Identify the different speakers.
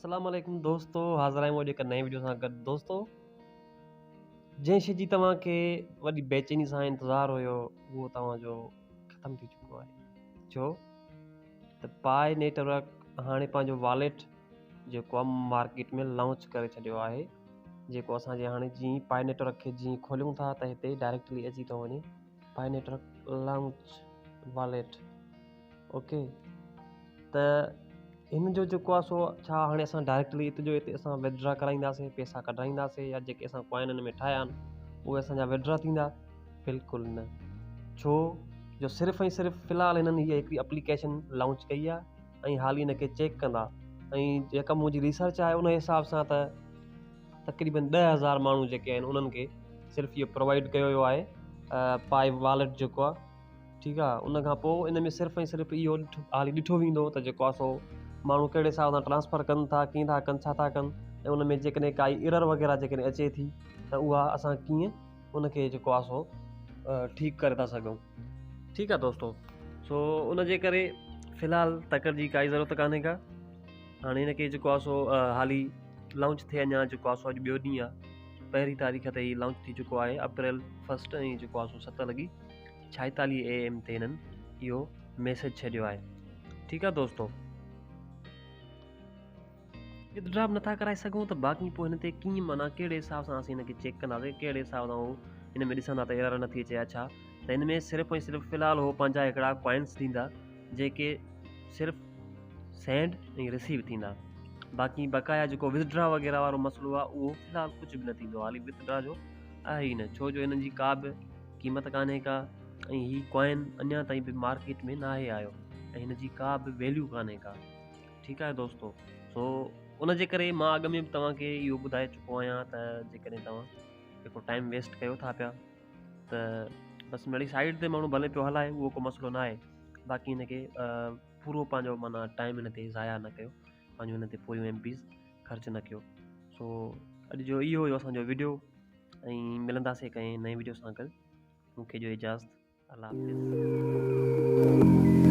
Speaker 1: السلام عليڪم دوستو حاضر آهيون اڄ هڪ نئين وڊيو سان گڏ دوستو جنهن شي جي توهان کي وڏي بيچيني سان انتظار هيو اهو توهان جو ختم ٿي چڪو آهي ڇو ته پائي نيٽورڪ هاڻي پنهنجو واليٽ جيڪو آهي مارڪيٽ ۾ لانچ ڪري ڇڏيو آهي جيڪو اسان جي هاڻي جيئن پائي نيٽورڪ کي جيئن کوليون ٿا ته هتي ڊائريڪٽلي اچي ٿو وڃي Pi network launch wallet okay ته هن جو جيڪو آهي سو ڇا هاڻي اسان ڊائريڪٽلي هتي جو هتي اسان ودڊرا ڪرائينداسين پيسا ڪڍرائينداسين يا جيڪي اسان ڪوائن هن ۾ ٺاهيا آهن اهي اسان جا ودڊرا ٿيندا بلڪل نه ڇو جو صرف ۽ صرف في الحال هنن هيء هڪڙي اپليڪيشن لانچ ڪئي آهي ۽ حالي هن کي چيڪ ڪندا ۽ جيڪا منهنجي ريسرچ آهي ان حساب سان ته تقريبن 10,000 ماڻهو جيڪي آهن انهن کي صرف اهو پرووائڊ ڪيو ويو آهي پائي واليٽ جيڪو آهي ٺيڪ آ ان کان پوء ان ۾ صرف ۽ صرف اهو حالي ڏٺو ويندو ته جيڪو آ سو ماڻهو ڪهڙي حساب سان ٽرانسفر ڪن ٿا ڪيئن ٿا ڪن ڇا ٿا ڪن ۽ ان ۾ جيڪڏهن ڪائي ايرر وغيره جيڪڏهن اچي ٿي ته اها اسان ڪيئن ان کي جيڪو آ سو ٺيڪ ڪري ٿا سگهون ٺيڪ آ دوستو سو ان جي ڪري في الحال تڪڙ جي ڪائي ضرورت ڪانهي ڪا هاڻي هن کي جيڪو آ سو حالي لانچ ٿئي اڃا جيڪو آ سو اڄ ٻيو ڏينهن آ پهرين تاريخ تي هي لانچ ٿي چڪو آهي اپريل فرسٽ ۽ جيڪو آ سو 7 لڳي 46 اي ايم تي هنن اهو ميسيج ڇڏيو آهي ٺيڪ آهي دوستو. ودڊرا به نٿا ڪرائي سگهون ته باقي پوء هن تي ڪيئن معنيٰ ڪهڙي حساب سان اسين هن کي چيڪ ڪنداسين ڪهڙي حساب سان هو هن ۾ ڏسندا ته ايرر نٿي اچي يا ڇا ته هن ۾ صرف ۽ صرف في الحال هو پنهنجا هڪڙا ڪوائنس ڏيندا جيڪي صرف سينڊ ۽ رسيو ٿيندا باقي بقايا جيڪو ودڊرا وغيره وارو مسئلو آهي اهو في الحال ڪجهه به نه ٿيندو حالي ودڊرا جو آهي ئي نه ڇو جو هنن جي ڪا به قيمت ڪانهي ڪا ۽ هي ڪوائن اڃا تائين به مارڪيٽ ۾ ناهي آيو ۽ هن جي ڪا به ويليو ڪانهي ڪا ٺيڪ آهي دوستو سو ان جي ڪري مان اڳ ۾ به توهان کي اهو ٻڌائي چڪو آهيان ته جيڪڏهن توهان جيڪو ٽائيم ويسٽ ڪيو ٿا پيا ته بس مڙئي سائيڊ تي ماڻهو ڀلي پيو هلائي اهو ڪو مسئلو ناهي باقي هن کي پورو پنهنجو معنيٰ ٽائيم هن تي ضايع نه ڪيو پنهنجو هن تي پوريون ايم بيز خرچ نه ڪيو سو اڄ جو اهو هيو اسانجو ويڊيو ۽ ملنداسين ڪنهن نئين ويڊيو سان گڏ مونکي ڏيو اجازت الله حافظ.